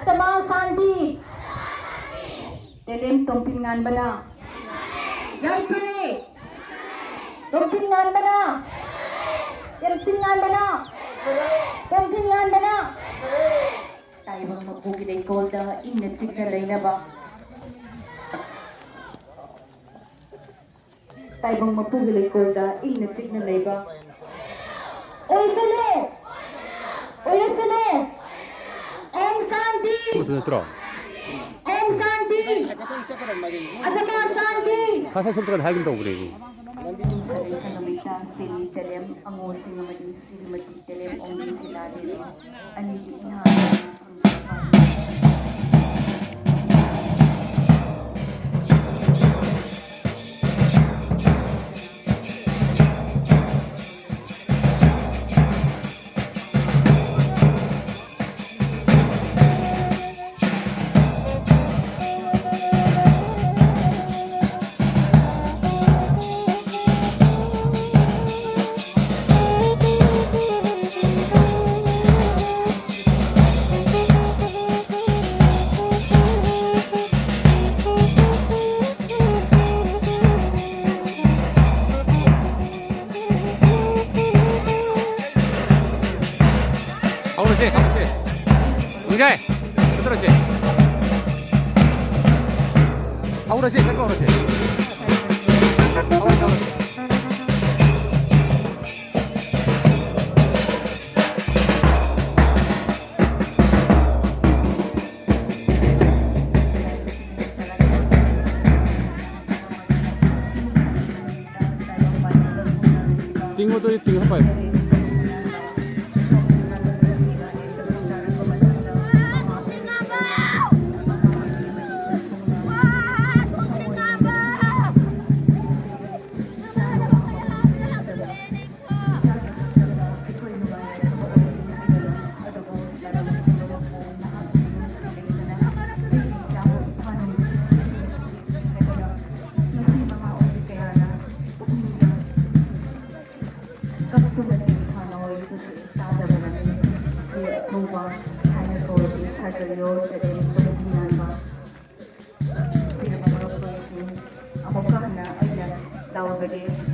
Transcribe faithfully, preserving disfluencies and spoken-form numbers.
Atama Santi. Telem Tompin Nganbana. Yangpare. Tompin Nganbana. Tompin Nganbana. Tompin Nganbana. ꯇꯥꯏꯕꯪ ꯃꯄꯨꯒꯤ ꯂꯩꯀꯣꯜꯗ ꯏꯪꯅ ꯆꯤꯛꯅ ꯂꯩꯅꯕ꯫ ꯇꯥꯏꯕꯪ ꯃꯄꯨꯒꯤ ꯂꯩꯀꯣꯜꯗ ꯏꯪꯅ ꯆꯤꯛꯅ ꯂꯩꯕ ꯑꯣꯏꯁꯅꯨ! ꯑꯣꯏꯔꯁꯅꯨ! ॐ ꯁꯥꯟꯇꯤ! ꯑꯗꯨ ꯅꯠꯇ꯭ꯔꯣ? ॐ ꯁꯥꯟꯇꯤ! ꯑꯗꯨꯅ ꯁꯥꯟꯇꯤ! ꯉꯁꯥꯏ ꯁꯣꯝ ꯆꯠꯀꯅꯤ ꯍꯥꯏꯒꯨꯝ ꯇꯧꯕꯅꯦ꯫ ꯁꯔꯩꯁ ꯅꯨꯃꯤꯠꯇ ꯁꯦꯔꯤ ꯆꯂꯦꯝ ꯑꯉꯣꯁꯤꯡ ꯑꯃꯗꯤ ꯁ꯭ꯔꯤꯃꯇꯤ ꯆꯂꯦꯝ ꯑꯣꯡꯕꯤ ꯁꯤꯂꯥ ꯗꯦꯕꯤ ꯑꯅꯤꯒꯤ ꯏꯍꯥ ꯍꯧꯔꯁꯦ, ꯍꯧꯔꯁꯦ꯫ ꯅꯤꯡꯖꯥꯏ, ꯆꯠꯂꯁꯦ꯫ ꯍꯧꯔꯁꯦ, ꯆꯠꯄ ꯍꯧꯔꯁꯦ꯫ ꯍꯧꯔꯁꯦ, ꯍꯧꯔꯁꯦ꯫ ꯇꯤꯡꯉꯣ, ꯑꯗꯨꯗꯤ ꯇꯤꯡꯉ ꯄꯥꯏꯌꯨ꯫ ꯊꯥꯖꯜꯂꯣ, ꯆꯒꯦꯝ ꯄꯣꯝꯕꯤ ꯅꯥꯟꯕ꯫ ꯄꯤꯔꯕ ꯃꯔꯨꯞꯁꯤꯡ, ꯑꯃꯨꯛꯀ ꯍꯟꯅ ꯑꯩꯅ ꯇꯧꯖꯒꯦ꯫